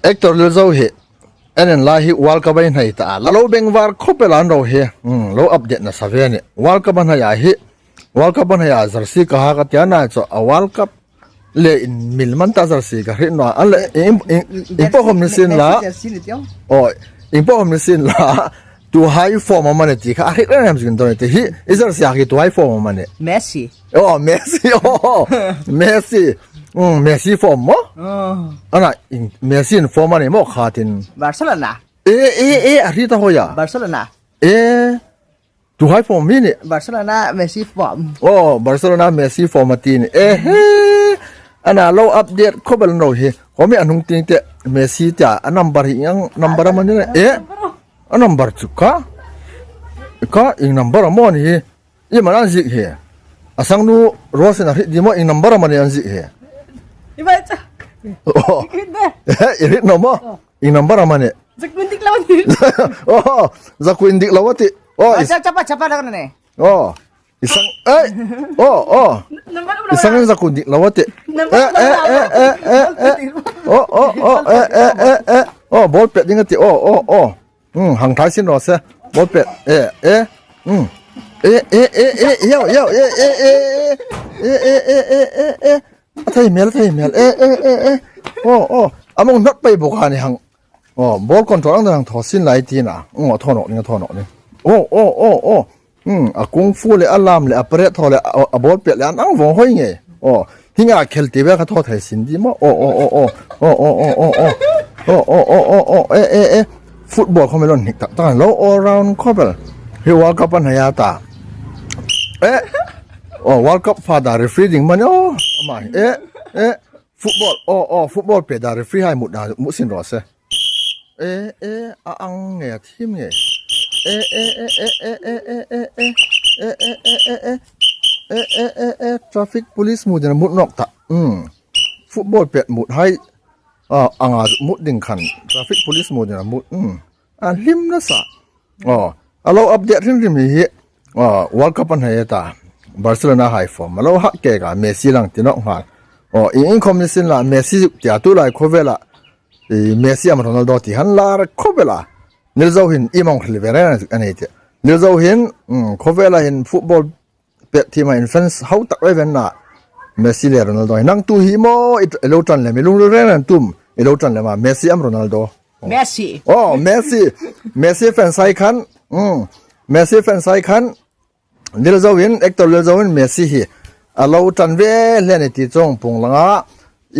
Actor Lilzo hi en en lai hi World Cup a i hnai ta a, lo bengvar khawp ela an ro hi lo update nasa ve a ni. World Cup a hnai ah hi World Cup a hnai ah jersey ka ha ka tia na chu a World Cup leh in mil man ta jersey ka hrih nuah a leh eng eng pawh hawm ni sin la aw eng pawh hawm ni sin la tu hai form a mani tih kha a hrih reng reng zin dawn a ni tih hi i jersey ah khi tu hai form a mani. Messi. Aw Messi aw Messi um Messi form maw ana in Messi in form ani maw kha tin Barcelona. E e e a ri ta hoya. Barcelona. E tu hai form mi ni. Barcelona Messi form. Oh Barcelona Messi form ati ni e he ana lo update khobel no hi homi anung ting te Messi ta a number hi yang number mani e a number chu ka ka ing number mo ni hi I man an zik hi. A sang nu Rose in a hrit di maw ing number a mani an zik hi. I vai cha. Oh. I hrit no maw ing number a mani. Zakuin dik lo ni. Oh, zakuin dik lo ati. Oh, is chapa chapa dak ne. Oh. Isang eh oh oh. Isang in zakuin dik lo ati. Eh eh eh eh eh eh. Oh oh oh eh eh eh eh. Oh, ball pet ding ati. Oh oh oh. Um hang thai sin rawh se ball pet e e um e e e e yo yo e e e e e e e e e a thei hmel a thei hmel e e e e aw aw a mawng hnawt paih bawk a ni hang aw ball control ang dang thaw sin lai tin a um a thaw nawk ning a thaw nawk ning aw aw aw aw um a kung fu leh a lam leh a pret thaw leh a ball pet leh an ang vawng hawi ngei aw hinga khel ti vel kha thaw thei sin di maw aw aw aw aw aw aw aw aw aw aw aw aw aw aw e e e football khaw mai lawn hnik tak tak a ni lo all round khawp e hi world cup a hnai a ta e aw world cup fa dah referee ding man aw amah hi e e football aw aw football pe dah referee hai mut dah mut sin rawh se. E e a ang nge a thim nge e e e e e e e e e e e e e e e e e e traffic police hmuh ding mut nawk tah umm football pet mut hai ah anga mut ding khan traffic police hmuh ding mut umm a hlim nasa aw a lo update hrim hrim hi hi aw world cup a hnei ta Barcelona hai form a lo hah kek a Messi lang ti nawk nghal aw eng inkhawm ni sin lah Messi tia tu lai khawvel ah I Messi am Ronaldo ti han lar khawvel a Nilzo hin i mong hril ve reng a nei ti Nilzo hin khawvel a hin football pet thi ma in fans ho tak ve ven na Messi le Ronaldo hi nang tu hi mo i lo tan le mi lung reng reng tum i lo tan le ma Messi am Ronaldo Messi oh Messi Messi fans ai khan Messi fans ai khan Lilzo in actor Lilzo in Messi hi a lo tan ve hle ani tih chuan pung langa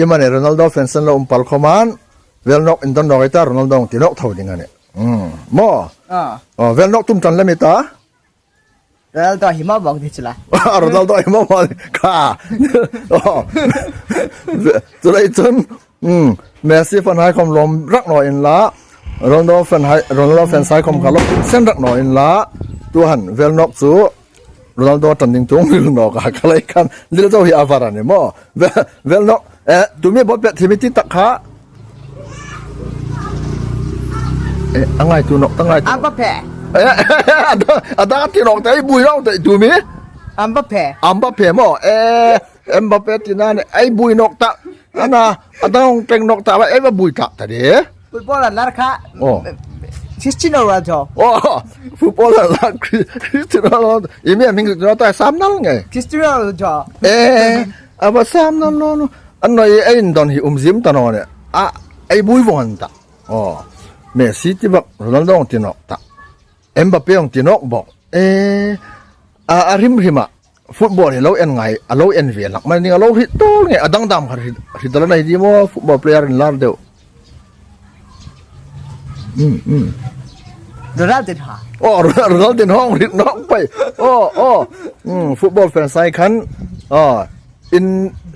Imane Ronaldo fans an lo awm pal khawm an vel nawk in dawn rawk ai ta Ronaldo ang ti nawk tho ding ani umm maw aw vel nawk tum tan lemi ta Ronaldo hi maw bawk ni chula Ronaldo hi maw bawk kha aw chulai chun umm Messi fan hai khawm lawm rak naw in la Ronaldo fan hai Ronaldo fan sai khawm kha lawm sen rak naw in la tu han vel nawk chu Ronaldo tan ding tung lil nawk a ka lei khan lil zo hi avar ani maw vel nawk eh tumi bot pet thimi ti tak kha eh angai tu nok tangai tu Mbappe eh ada ti nok tai bui rong tai tumi Mbappe Mbappe maw eh Mbappe ti na ni ai bui nok ta ana adang peng nok ta ai ba bui ta ta de footballer lar kha oh Cristiano Ronaldo oh footballer lar Cristiano Ronaldo imi aming Ronaldo ta sam nal nge Cristiano Ronaldo eh aba sam nal no no an noi ai don hi umzim ta no ne a ai bui von ta oh Messi ti bak Ronaldo ti nok ta Mbappe ong ti nok bok eh a a rim rima Football hi lo en ngai a lo en ve lak mai ning a lo hrit tur nge a dangdam kha hrit dal a nei di maw football player in lar deuh um um Ronaldinho oh Ronaldinho ang hrit nok pai oh oh um football fans ai khan oh in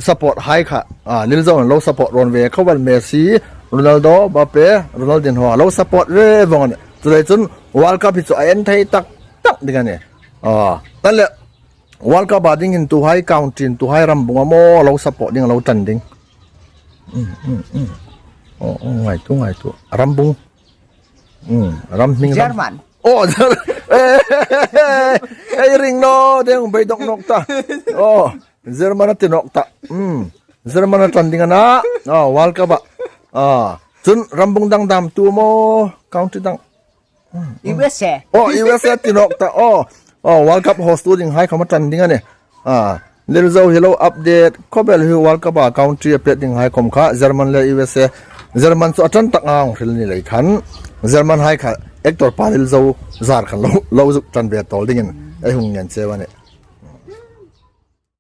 support hai kha ah lil zo lo support ron ve khawan Messi Ronaldo Mbappe Ronaldinho lo support ve vong chulai chun World Cup hi chu a en thei tak tak ding ani Aw tan le World Cup ah ding in tu hai country in tu hai ram bunga maw lo support ding lo tan ding um um um oh oh ngai tu ngai tu ram bung um ram hming German oh ei ring no deng bei dok nok ta oh German a ti nok ta um German a tan ding ana oh World Cup ah ah. Cun rambung dang dam tu maw county dang? USA. Oh USA tinok ta oh. Oh World Cup host tu ding hai khama tan ding ani. Ah Lilzo hi lo update khawbel hi World Cup ah country a pet ding hai khom kha German le USA German chu atan tak ngang hril ni lei khan German hai kha actor pa Lilzo zar khan lo lo zuk tan ve tol ding in ai hung ngen che wani.